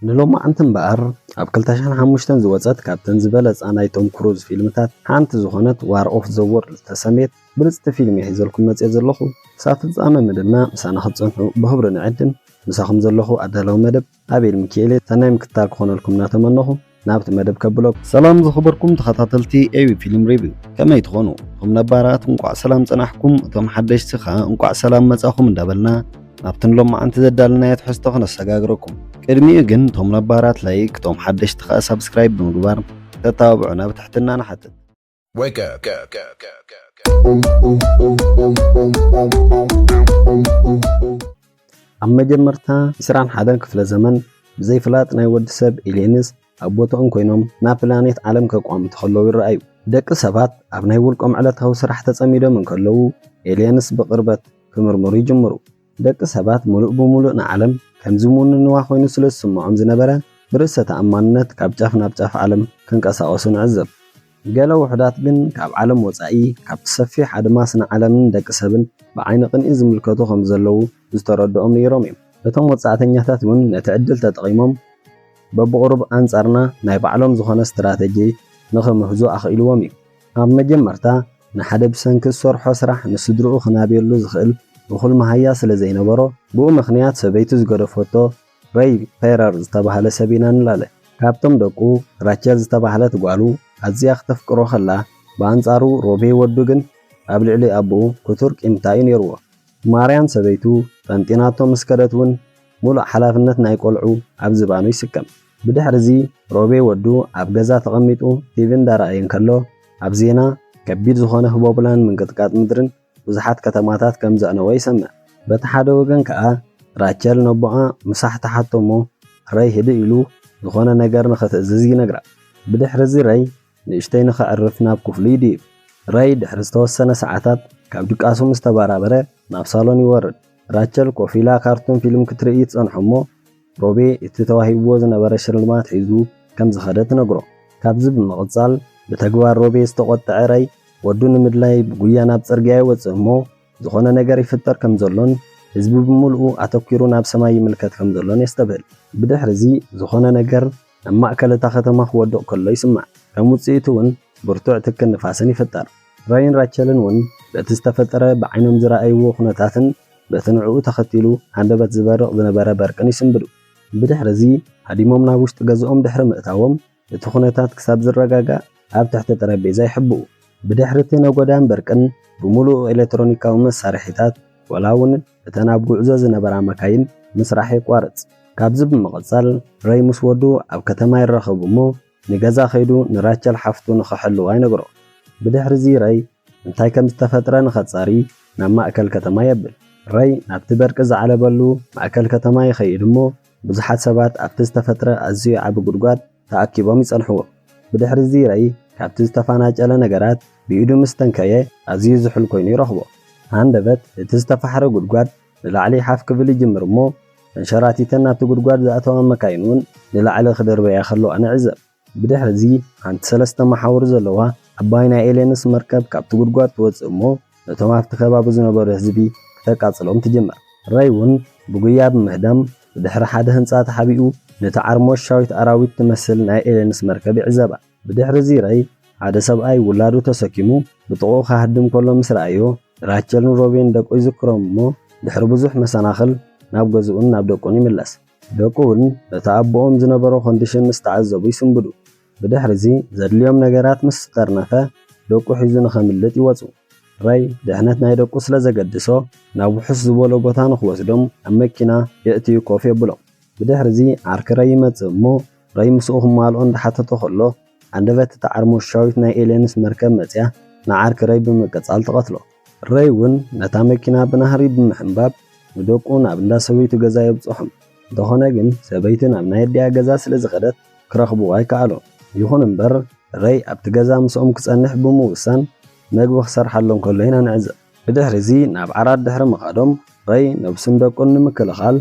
ንሎማዓንቲ እምበኣር ኣብ ክልተ ሽሕን ሓሙሽተን ዝወጸት ካብተን ዝበለጻ ናይ ቶም ክሩዝ ፊልምታት ሓንቲ ዝኾነት ዋር ኦፍ ዘ ዎርልድ ዝተሰምየት ብልጽቲ ፊልም እየ ሒዘልኩም መጽየ ዘለኹ። ክሳብ ፍጻመ መደብና ምሳና ክትጸንሑ ብኽብሪ ንዕድም። ምሳኹም ዘለኹ ኣዳላዊ መደብ ኣቤል ሚኪኤል እየ። ሰናይ ምክትታል ክኾነልኩም እናተመነኹ ናብቲ መደብ ከብሎ። ሰላም ዝኸበርኩም ተኸታተልቲ ኤቢ ፊልም ሪቪው፣ ከመይ ትኾኑ? እቶም ነባራት እንቋዕ ሰላም ጸናሕኩም፣ እቶም ሓደሽቲ ኸኣ እንቋዕ ሰላም መጻኹም እንዳበልና ናብቲ ንሎማዓንቲ ዘዳለናዮ ትሕዝቶ ክነሰጋግረኩም። ቅድሚኡ ግን እቶም ነባራት ላይክ፣ እቶም ሓደሽቲ ኸኣ ሳብስክራይብ ብምግባር ተተባብዑና ብትሕትና ንሓትት። Wake up. ኣብ መጀመርታ ዕስራን ሓደን ክፍለ ዘመን ብዘይፍላጥ ናይ ወዲ ሰብ ኤልየንስ ኣብ ቦታኦም ኮይኖም ናብ ፕላኔት ዓለም ከቋምቱ ከለዉ ይረኣዩ። ደቂ ሰባት ኣብ ናይ ውልቆም ዕለታዊ ስራሕ ተጸሚዶም እንከለዉ ኤልየንስ ብቕርበት ክምርምሩ ይጅምሩ። ደቂ ሰባት ምሉእ ብምሉእ ንዓለም ከም ዝምውንንዋ ኮይኑ ስለ ዝስምዖም ዝነበረ ብርእሰ ተኣማንነት ካብ ጫፍ ናብ ጫፍ ዓለም ክንቀሳቐሱ ንዕዘብ። ገለ ውሑዳት ግን ካብ ዓለም ወጻኢ ካብቲ ሰፊሕ ኣድማስ ንዓለምን ደቂ ሰብን ብዓይኒ ቅንኢ ዝምልከቱ ከም ዘለዉ ዝተረድኦም ነይሮም እዮም። እቶም ወጻእተኛታት እውን ነቲ ዕድል ተጠቒሞም በብቑሩብ ኣንጻርና ናይ ባዕሎም ዝኾነ ስትራተጂ ንኽምህዙ ኣኽኢልዎም እዩ። ኣብ መጀመርታ ንሓደ ብሰንኪ ዝሰርሖ ስራሕ ንስድርኡ ክናብየሉ ዝኽእል እኹል መሃያ ስለ ዘይነበሮ ብኡ ምኽንያት ሰበይቱ ዝገደፈቶ ረይ ፔረር ዝተባህለ ሰብ ኢና ንላለ። ካብቶም ደቁ ራቸል ዝተባህለት ጓሉ ኣዝያ ክተፍቅሮ ከላ ብኣንጻሩ ሮቤ ወዱ ግን ኣብ ልዕሊ ኣቦኡ ክቱር ቂምታ እዩ ነይርዎ። ማርያን ሰበይቱ ጠንጢናቶ ምስ ከደት እውን ሙሉእ ሓላፍነት ናይ ቆልዑ ኣብ ዝባኑ ይስከም። ብድሕሪ እዚ ሮቤ ወዱ ኣብ ገዛ ተቐሚጡ ቲቪ እንዳረኣየ እንከሎ ኣብ ዜና ከቢድ ዝኾነ ህቦብላን ምንቅጥቃጥ ምድርን ብዙሓት ከተማታት ከም ዘዕነወ ይሰምዕ። በቲ ሓደ ወገን ከኣ ራቸል ነቦኣ ምሳሕ ተሓቶ እሞ ረይ ህድእ ኢሉ ዝኾነ ነገር ንኸትእዝዝ ይነግራ። ብድሕሪ እዚ ረይ ንእሽተይ ንኸዕርፍ ናብ ክፍሉ ይድይብ። ረይ ድሕሪ ዝተወሰነ ሰዓታት ካብ ድቃሱ ምስ ተበራበረ ናብ ሳሎን ይወርድ። ራቸል ኮፍ ኢላ ካርቱን ፊልም ክትርኢ ትጸንሖ እሞ ሮቤ እቲ ተዋሂብዎ ዝነበረ ሽልማት ሒዙ ከም ዝኸደ ትነግሮ። ካብዚ ብምቕጻል ብተግባር ሮቤ ዝተቖጥዐ ረይ ወዱ ንምድላይ ብጉያ ናብ ጽርግያ ይወጽእ እሞ ዝኾነ ነገር ይፍጠር ከም ዘሎን ህዝቢ ብምሉኡ ኣተኲሩ ናብ ሰማይ ይምልከት ከም ዘሎን የስተብህል። ብድሕሪ እዚ ዝኾነ ነገር ኣብ ማእከል እታ ከተማ ክወድቕ ከሎ ይስማዕ። ከም ውጽኢቱ እውን ብርቱዕ ትክን ንፋስን ይፍጠር። ረይን ራቸልን እውን በቲ ዝተፈጠረ ብዓይኖም ዝረኣይዎ ኩነታትን በቲ ንዕኡ ተኸቲሉ ሃንደበት ዝበርቕ ዝነበረ በርቅን ይስንብዱ። ብድሕሪ እዚ ሃዲሞም ናብ ውሽጢ ገዝኦም ድሕሪ ምእታዎም እቲ ኩነታት ክሳብ ዝረጋጋእ ኣብ ትሕቲ ጠረጴዛ ይሕብኡ። ብድሕሪ እቲ ነጎዳን በርቅን ብምሉኡ ኤሌክትሮኒካዊ መሳርሒታት ዋላ እውን እተን ኣብ ጉዕዞ ዝነበራ መካይን ምስራሕ የቋርጽ። ካብዚ ብምቕጻል ረይ ምስ ወዱ ኣብ ከተማ ይራኸቡ እሞ ንገዛ ከይዱ ንራቸል ሓፍቱ ንኸሕልዋ ይነግሮ። ብድሕሪ እዚ ረይ እንታይ ከም ዝተፈጥረ ንኸጻሪ ናብ ማእከል ከተማ የብል። ረይ ናብቲ በርቂ ዝዓለበሉ ማእከል ከተማ ይኸይድ እሞ ብዙሓት ሰባት ኣብቲ ዝተፈጥረ ኣዝዩ ዓቢ ጉድጓድ ተኣኪቦም ይጸንሕዎ። ብድሕሪ እዚ ረይ ካብቲ ዝተፋናጨለ ነገራት ብኢዱ ምስ ተንከየ ኣዝዩ ዝሑል ኮይኑ ይረኽቦ። ሃንደበት እቲ ዝተፋሕረ ጉድጓድ ንላዕሊ ሓፍ ክብል ይጅምር እሞ ተንሸራቲተን ናብቲ ጉድጓድ ዝኣተዋ መካይን እውን ንላዕሊ ክድርበያ ከለዋ ንዕዘብ። ብድሕሪ እዚ ሓንቲ ሰለስተ መሓውር ዘለዋ ዓባይ ናይ ኤልየንስ መርከብ ካብቲ ጉድጓድ ትወጽእ እሞ ነቶም ኣብቲ ከባቢ ዝነበሩ ህዝቢ ክተቃጽሎም ትጅምር። ረይ እውን ብጉያ ብምህዳም ብድሕሪ ሓደ ህንጻ ተሓቢኡ ነቲ ዓርሞሽ ሻዊት ኣራዊት ትመስል ናይ ኤልየንስ መርከብ ይዕዘባ። ብድሕሪ እዚ ረይ ሓደ ሰብኣይ ውላዱ ተሰኪሙ ብጥቕኡ ክሃድም ከሎ ምስ ረኣዮ ራቸልን ሮቤን ደቁ ይዝክሮም እሞ ድሕሪ ብዙሕ መሰናኽል ናብ ገዝኡን ናብ ደቁን ይምለስ። ደቁ እውን ነቲ ኣቦኦም ዝነበሮ ኮንዲሽን ምስ ተዓዘቡ ይስንብዱ። ብድሕሪ እዚ ዘድልዮም ነገራት ምስ ጠርነፈ ደቁ ሒዙ ንኸምልጥ ይወጹ። ረይ ድሕነት ናይ ደቁ ስለ ዘገድሶ ናብ ውሑስ ዝበሎ ቦታ ንኽወስዶም ኣብ መኪና የእትዩ ኮፍ የብሎም። ብድሕሪ እዚ ዓርኪ ረይ ይመጽእ እሞ ረይ ምስኡ ክማልኦ እንዳሓተቶ ከሎ ኣንደበት እታ ዓርሞሽ ሻዊት ናይ ኤልየንስ መርከብ መጽያ ንዓርኪ ረይ ብምቅጻል ትቐትሎ። ረይ እውን ነታ መኪና ብናህሪ ብምሕንባብ ንደቁ ናብ እንዳ ሰበይቱ ገዛ የብጽሖም። እንተኾነ ግን ሰበይቲ ናብ ናይ ኣዲኣ ገዛ ስለ ዝኸደት ክረኽብዋ ኣይከኣሉን። ይኹን እምበር ረይ ኣብቲ ገዛ ምስኦም ክጸንሕ ብምውሳን መግቢ ክሰርሓሎም ከሎ ኢና ንዕዘብ። ብድሕሪ እዚ ናብ ዓራት ድሕሪ ምኻዶም ረይ ነብሱን ደቁን ንምክልኻል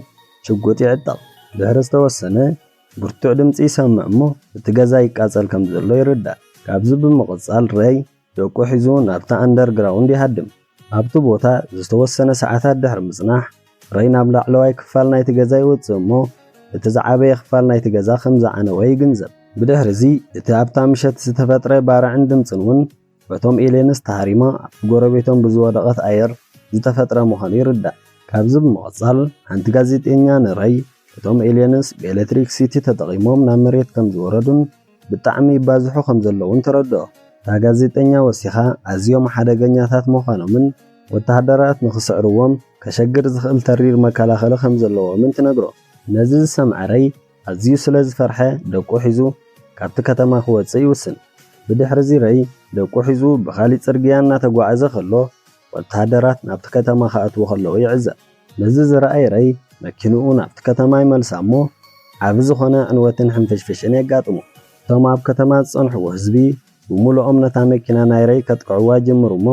ሽጉጥ ይዕጠቕ። ድሕሪ ዝተወሰነ ብርቱዕ ድምጺ ይሰምዕ እሞ እቲ ገዛ ይቃጸል ከም ዘሎ ይርዳእ። ካብዚ ብምቕጻል ረይ ደቁ ሒዙ ናብቲ ኣንደርግራውንድ ይሃድም። ኣብቲ ቦታ ዝተወሰነ ሰዓታት ድሕሪ ምጽናሕ ረይ ናብ ላዕለዋይ ክፋል ናይቲ ገዛ ይወጽእ እሞ እቲ ዝዓበየ ክፋል ናይቲ ገዛ ከም ዝዓነወ ይግንዘብ። ብድሕሪ እዚ እቲ ኣብታ ምሸት ዝተፈጥረ ባርዕን ድምጽን እውን በቶም ኤልየንስ ተሃሪማ ኣብቲ ጎረቤቶም ብዝወደቐት ኣየር ዝተፈጥረ ምዃኑ ይርዳእ። ካብዚ ብምቕጻል ሓንቲ ጋዜጠኛ ንረይ እቶም ኤልየንስ ብኤሌክትሪክ ሲቲ ተጠቒሞም ናብ መሬት ከም ዝወረዱን ብጣዕሚ ይባዝሑ ከም ዘለውን ትረድኦ። እታ ጋዜጠኛ ወሲኻ ኣዝዮም ሓደገኛታት ምዃኖምን ወተሃደራት ንኽስዕርዎም ከሸግር ዝኽእል ተሪር መከላኸሊ ከም ዘለዎምን ትነግሮ። ነዚ ዝሰምዐ ረይ ኣዝዩ ስለ ዝፈርሐ ደቁ ሒዙ ካብቲ ከተማ ክወጽእ ይውስን። ብድሕሪ እዚ ረይ ደቁ ሒዙ ብኻሊእ ጽርግያ እናተጓዓዘ ከሎ ወተሃደራት ናብቲ ከተማ ክኣትዉ ከለዉ ይዕዘብ። ነዚ ዝረኣየ ረይ መኪንኡ ናብቲ ከተማ ይመልሳ እሞ ዓቢ ዝኾነ ዕንወትን ሕንፍሽፍሽን የጋጥሞ። እቶም ኣብ ከተማ ዝጸንሕዎ ህዝቢ ብምሉኦም ነታ መኪና ናይ ረይ ከጥቅዕዋ ይጅምሩ እሞ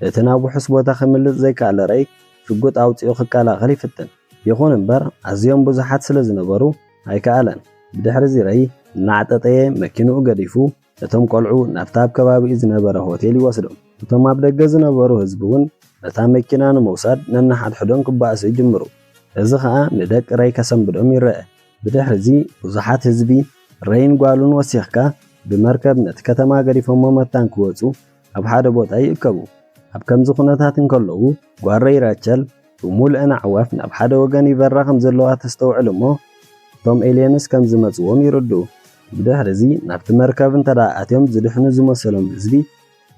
እቲ ናብ ውሑስ ቦታ ከምልጥ ዘይከኣለ ረይ ሽጉጥ ኣውጺኡ ክከላኸል ይፍትን። ይኹን እምበር ኣዝዮም ብዙሓት ስለ ዝነበሩ ኣይከኣለን። ብድሕሪ እዚ ረይ እናዓጠጠየ መኪንኡ ገዲፉ ነቶም ቆልዑ ናብታ ኣብ ከባቢኡ ዝነበረ ሆቴል ይወስዶም። እቶም ኣብ ደገ ዝነበሩ ህዝቢ እውን ነታ መኪና ንምውሳድ ነንሓድሕዶም ክበኣሱ ይጅምሩ። እዚ ኸኣ ንደቂ ረይ ከሰንብዶም ይረአ። ብድሕሪ እዚ ብዙሓት ህዝቢ ረይን ጓሉን ወሲኽካ ብመርከብ ነቲ ከተማ ገዲፎሞ መታን ክወጹ ኣብ ሓደ ቦታ ይእከቡ። ኣብ ከምዚ ኩነታት እንከለዉ ጓል ረይ ራቸል ብምሉእን ኣዕዋፍ ናብ ሓደ ወገን ይበራ ከም ዘለዋ ተስተውዕል እሞ እቶም ኤልየንስ ከም ዝመጽዎም ይርድኡ። ብድሕሪ እዚ ናብቲ መርከብ እንተ ደኣ ኣትዮም ዝድሕኑ ዝመሰሎም ህዝቢ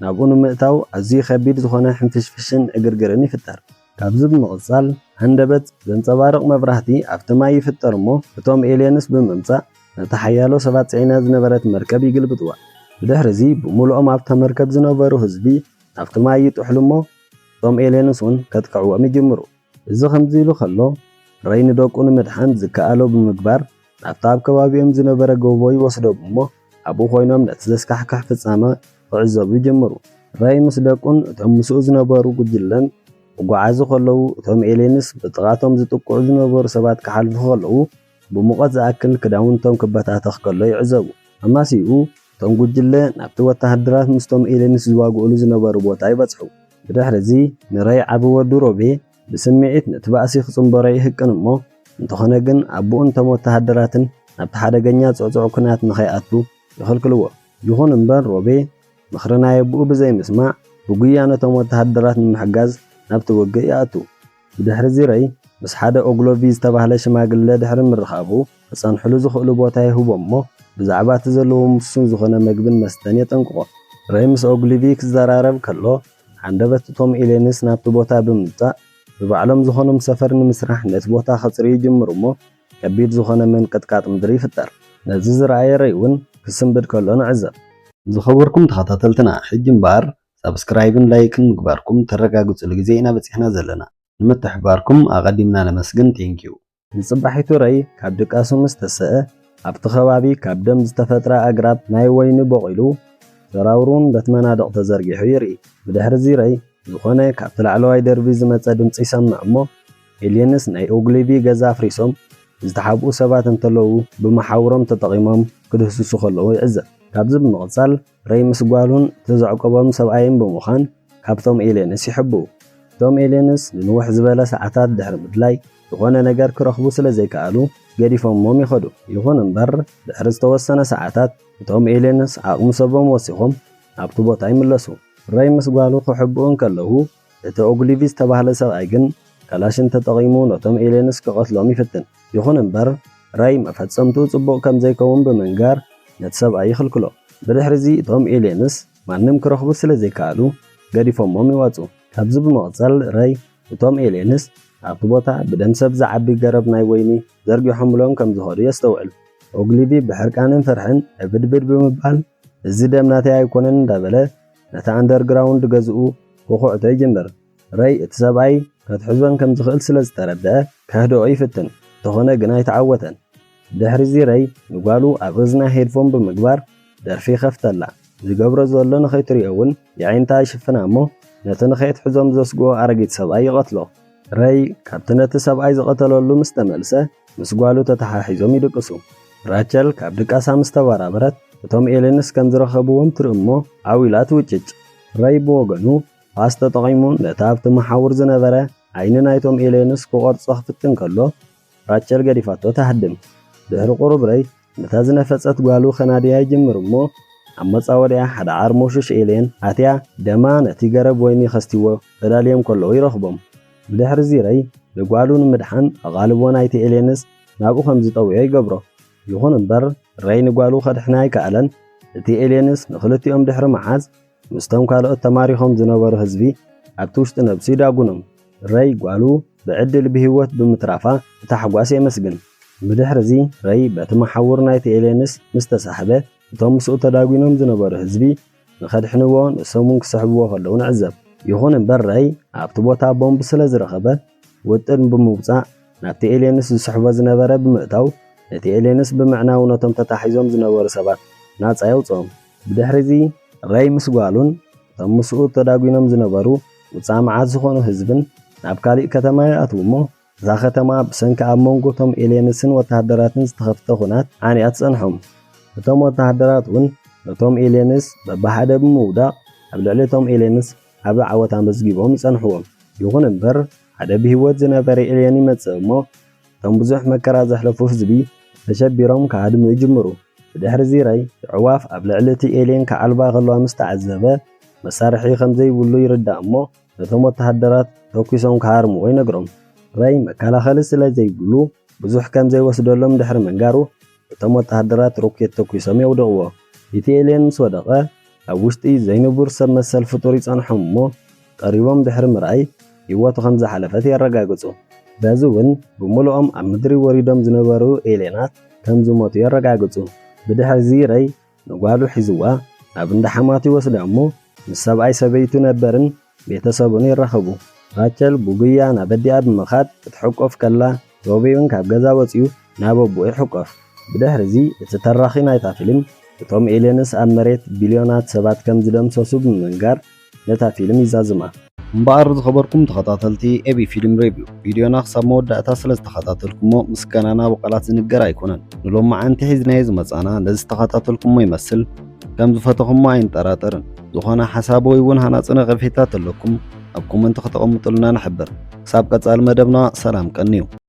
ናብኡ ንምእታው ኣዝዩ ከቢድ ዝኾነ ሕንፍሽፍሽን ዕግርግርን ይፍጠር። ካብዚ ብምቕጻል ሃንደበት ዘንጸባርቕ መብራህቲ ኣብቲ ማይ ይፍጠር እሞ እቶም ኤልየንስ ብምምጻእ ነታ ሓያሎ ሰባት ጽዒና ዝነበረት መርከብ ይግልብጥዋ። ብድሕሪ እዚ ብምሉኦም ኣብታ መርከብ ዝነበሩ ህዝቢ ናብቲ ማይ ይጥሕሉ እሞ እቶም ኤልየንስ እውን ከጥቅዕዎም ይጅምሩ። እዚ ከምዚ ኢሉ ከሎ ረይ ንደቁ ንምድሓን ዝከኣሎ ብምግባር ናብቲ ኣብ ከባቢኦም ዝነበረ ጎቦ ይወስዶም እሞ ኣብኡ ኮይኖም ነቲ ዘስካሕክሕ ፍጻመ ክዕዘቡ ይጅምሩ። ረይ ምስ ደቁን እቶም ምስኡ ዝነበሩ ጉጅለን ክጓዓዙ ከለዉ እቶም ኤልየንስ ብጥቓቶም ዝጥቅዑ ዝነበሩ ሰባት ክሓልፉ ከለዉ ብሙቐት ዝኣክል ክዳውንቶም ክበታተኽ ከሎ ይዕዘቡ። ኣማሲኡ እቶም ጉጅለ ናብቲ ወተሃደራት ምስቶም ኤልየንስ ዝዋግኡሉ ዝነበሩ ቦታ ይበጽሑ። ብድሕሪ እዚ ንረይ ዓቢ ወዱ ሮቤ ብስምዒት ነቲ ባእሲ ክጽንበሮ ይህቅን እሞ እንተኾነ ግን ኣቦኡ እንቶም ወተሃደራትን ናብቲ ሓደገኛ ጽዕጹዕ ኩናት ንኸይኣቱ ይኽልክልዎ። ይኹን እምበር ሮቤ ምኽሪ ናይ ኣቦኡ ብዘይምስማዕ ብጉያ ነቶም ወተሃደራት ንምሕጋዝ ናብቲ ውግእ ይኣቱ። ብድሕሪ እዚ ረይ ምስ ሓደ ኦግሎቪ ዝተባህለ ሽማግለ ድሕሪ ምርኻቡ ክጸንሕሉ ዝኽእሉ ቦታ ይህቦም እሞ ብዛዕባ እቲ ዘለዎም ውሱን ዝኾነ መግብን መስተን የጠንቅቖ። ረይ ምስ ኦግሊቪ ክዘራረብ ከሎ ሃንደበት እቶም ኤልየንስ ናብቲ ቦታ ብምምጻእ ብባዕሎም ዝኾኖም ሰፈር ንምስራሕ ነቲ ቦታ ከጽርዩ ይጅምሩ እሞ ከቢድ ዝኾነ መንቀጥቃጥ ምድሪ ይፍጠር። ነዚ ዝረኣየ ረይ እውን ክስንብድ ከሎ ንዕዘብ። ዝኸበርኩም ተኸታተልትና ሕጂ እምበኣር ሳብስክራይብን ላይክን ምግባርኩም ተረጋግጹሉ ግዜ ኢና በጺሕና ዘለና። ንምትሕባርኩም ኣቐዲምና ነመስግን። ቴንኪዩ። ንጽባሒቱ ረይ ካብ ድቃሱ ምስ ተሰአ ኣብቲ ከባቢ ካብ ደም ዝተፈጥረ ኣግራብ ናይ ወይኒ ቦቒሉ ሰራውሩን በቲ መናድቕ ተዘርጊሑ ይርኢ። ብድሕሪ እዚ ረይ ዝኾነ ካብቲ ላዕለዋይ ደርቢ ዝመጸ ድምጺ ይሰምዕ እሞ ኤልየንስ ናይ ኦግሊቪ ገዛ ኣፍሪሶም ዝተሓብኡ ሰባት እንተለዉ ብመሓውሮም ተጠቒሞም ክድህስሱ ከለዉ ይዕዘብ። ካብዚ ብምቕጻል ረይ ምስ ጓሉን እቲ ዘዕቆቦም ሰብኣይን ብምዃን ካብቶም ኤልየንስ ይሕብኡ። እቶም ኤልየንስ ንንውሕ ዝበለ ሰዓታት ድሕሪ ምድላይ ዝኾነ ነገር ክረኽቡ ስለ ዘይከኣሉ ገዲፎሞም ይኸዱ። ይኹን እምበር ድሕሪ ዝተወሰነ ሰዓታት እቶም ኤልየንስ ዓቕሚ ሰቦም ወሲኾም ናብቲ ቦታ ይምለሱ። ረይ ምስ ጓሉ ክሕብኡ እንከለዉ እቲ ኦግሊቪ ዝተባህለ ሰብኣይ ግን ካላሽን ተጠቒሙ ነቶም ኤልየንስ ክቐትሎም ይፍትን። ይኹን እምበር ረይ መፈጸምትኡ ጽቡቕ ከም ዘይከውን ብምንጋር ነቲ ሰብኣይ ይኽልክሎ። ብድሕሪ እዚ እቶም ኤልየንስ ማንም ክረኽቡ ስለ ዘይከኣሉ ገዲፎሞም ይወጹ። ካብዚ ብምቕጻል ረይ እቶም ኤልየንስ ኣብቲ ቦታ ብደም ሰብ ዝዓቢ ገረብ ናይ ወይኒ ዘርጊሖምሎም ከም ዝኸዱ የስተውዕል። ኦግሊቪ ብሕርቃንን ፍርሕን ዕብድብድ ብምባል እዚ ደም ናተይ ኣይኮነን እንዳበለ ነቲ ኣንደርግራውንድ ገዝኡ ክኹዕቶ ይጅምር። ረይ እቲ ሰብኣይ ከትሕዞን ከም ዝኽእል ስለ ዝተረድአ ከህድኦ ይፍትን፣ እንተኾነ ግን ኣይተዓወተን። ድሕሪ እዚ ረይ ንጓሉ ኣብ እዝና ሄድፎን ብምግባር ደርፊ ይኸፍተላ። ዝገብሮ ዘሎ ንኸይትሪኦ እውን የዒንታ ይሽፍና እሞ ነቲ ንኸይትሕዞም ዘስግኦ ኣረጊት ሰብኣይ ይቐትሎ። ረይ ካብቲ ነቲ ሰብኣይ ዝቐተለሉ ምስ ተመልሰ ምስ ጓሉ ተተሓሒዞም ይድቅሱ። ራቸል ካብ ድቃሳ ምስ ተበራበረት እቶም ኤልየንስ ከም ዝረኸብዎም ትርኢ እሞ ዓው ኢላ ትውጭጭ። ረይ ብወገኑ ፋስ ተጠቒሙ ነቲ ኣብቲ መሓውር ዝነበረ ዓይኒ ናይቶም ኤልየንስ ክቖርጾ ክፍትን ከሎ ራቸል ገዲፋቶ ትሃድም። ድሕሪ ቁሩብ ረይ ነታ ዝነፈጸት ጓሉ ከናድያ ይጅምር እሞ፣ ኣብ መጻወድያ ሓደ ዓርሞሹሽ ኤልየን ኣትያ ደማ ነቲ ገረብ ወይኒ ከስቲዎ ተዳልዮም ከለዉ ይረኽቦም። ብድሕሪ እዚ ረይ ንጓሉ ንምድሓን ኣቓልቦ ናይቲ ኤልየንስ ናብኡ ከም ዝጠውዮ ይገብሮ። ይኹን እምበር ረይ ንጓሉ ከድሕና ኣይከኣለን። እቲ ኤልየንስ ንኽልቲኦም ድሕሪ መዓዝ ምስቶም ካልኦት ተማሪኾም ዝነበሩ ህዝቢ ኣብቲ ውሽጢ ነብሱ ይዳጉኖም። ረይ ጓሉ ብዕድል ብህይወት ብምትራፋ ብታሕጓስ የመስግን። ብድሕርዚ ረይ በቲ መሓውር ናይቲ ኤልየንስ ምስ ተሳሕበ፣ እቶም ምስኡ ተዳጒኖም ዝነበሩ ህዝቢ ንኸድሕንዎ ንሶም እውን ክስሕብዎ ከለዉ ንዕዘብ። ይኹን እምበር ረይ ኣብቲ ቦታ ቦምብ ስለ ዝረኸበ ውጥን ብምውጻእ ናብቲ ኤልየንስ ዝስሕቦ ዝነበረ ብምእታው ነቲ ኤልየንስ ብምዕናው ነቶም ተታሒዞም ዝነበሩ ሰባት ናጻ የውጽኦም። ብድሕርዚ ረይ ምስ ጓሉን እቶም ምስኡ ተዳጒኖም ዝነበሩ ውጻእ መዓት ዝኾኑ ህዝብን ናብ ካሊእ ከተማ ይኣትዉ እሞ እዛ ከተማ ብሰንኪ ኣብ መንጎ እቶም ኤልየንስን ወተሃደራትን ዝተኸፍተ ኹናት ዓንያ ትጸንሖም። እቶም ወተሃደራት እውን ነቶም ኤልየንስ በብሓደ ብምውዳቕ ኣብ ልዕሊ እቶም ኤልየንስ ዓቢ ዓወት ኣመዝጊቦም ይጸንሕዎም። ይኹን እምበር ሓደ ብህይወት ዝነበረ ኤልየን ይመጽእ እሞ እቶም ብዙሕ መከራ ዘሕለፉ ህዝቢ ተሸቢሮም ክሃድሙ ይጅምሩ። ብድሕሪ እዚ ረይ ኣዕዋፍ ኣብ ልዕሊ እቲ ኤልየን ክዓልባ ከለዋ ምስ ተዓዘበ መሳርሒ ከም ዘይብሉ ይርዳእ እሞ ነቶም ወተሃደራት ተኩሶም ክሃርምዎ ይነግሮም። ረይ መከላኸሊ ስለ ዘይብሉ ብዙሕ ከም ዘይወስደሎም ድሕሪ ምንጋሩ እቶም ወተሃደራት ሮኬት ተኩሶም የውድቕዎ። እቲ ኤልየን ምስ ወደቐ ኣብ ውሽጢ ዘይንቡር ሰብ መሰል ፍጡር ይጸንሖም እሞ ቀሪቦም ድሕሪ ምርኣይ ህይወቱ ከም ዝሓለፈት የረጋግጹ። በዚ እውን ብምሉኦም ኣብ ምድሪ ወሪዶም ዝነበሩ ኤልየናት ከም ዝሞቱ የረጋግጹ። ብድሕሪ እዚ ረይ ንጓሉ ሒዝዋ ናብ እንዳ ሓማቱ ይወስዳ እሞ ምስ ሰብኣይ ሰበይቱ ነበርን ቤተሰቡን ይራኸቡ። ራቸል ብጉያ ናብ ኣዲኣ ብምኻድ ክትሕቆፍ ከላ ሮቢ እውን ካብ ገዛ ወጺኡ ናብ ኣቦኡ ይሕቆፍ። ብድሕሪ እዚ እቲ ተራኺ ናይታ ፊልም እቶም ኤልየንስ ኣብ መሬት ቢልዮናት ሰባት ከም ዝደምሰሱ ብምንጋር ነታ ፊልም ይዛዝማ። እምበኣር ዝኸበርኩም ተኸታተልቲ ኤቢ ፊልም ሬቪው ቪድዮና ክሳብ መወዳእታ ስለ ዝተኸታተልኩሞ ምስጋናና ብቓላት ዝንገር ኣይኮነን። ንሎማዓንቲ ሒዝናዮ ዝመጻና ነዚ ዝተኸታተልኩሞ ይመስል። ከም ዝፈተኹሞ ኣይንጠራጠርን። ዝኾነ ሓሳብ ወይ እውን ሃናጺ ነቐፌታ ተለኩም ኣብ ኮመንት ከተቐምጡልና ንሕብር። ክሳብ ቀጻሊ መደብና ሰላም ቀንዩ።